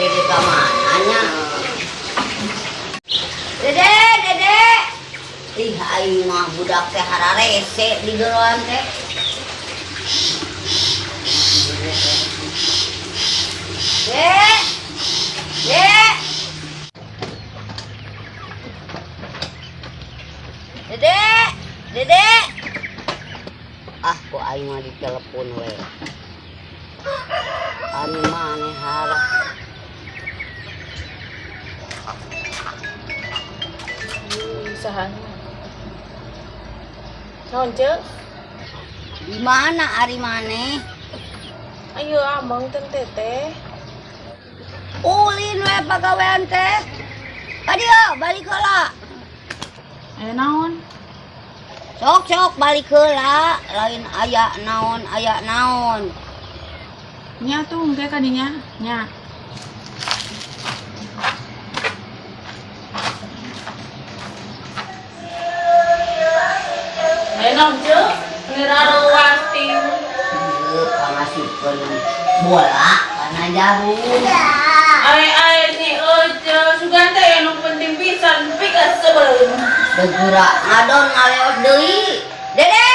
Dede ka mana nya? Dede, Dede. Ih, aing mah budak teh hararese di geroan teh. Dek, Dek. Dede, Dede. Ah, ku aing mah ditelepon we. Anu maneh harap. Saha? Naon, Ceu? Di mana ari maneh? Ayo ameng ten teteh. Ulin we pagawean teh. Ka dieu balik heula. Aya naon? Sok sok balik heula, lain aya naon aya naon. Nya tuh engke ka dinya. Nya. Aya naon, Ceu? Ngira ruas ting. Ieu pangasupkeun bola kana jarum. Ai ai ni euceu sugan teh nu penting pisan pika sebelum. Geura ngadon ngaleos deui. Dede.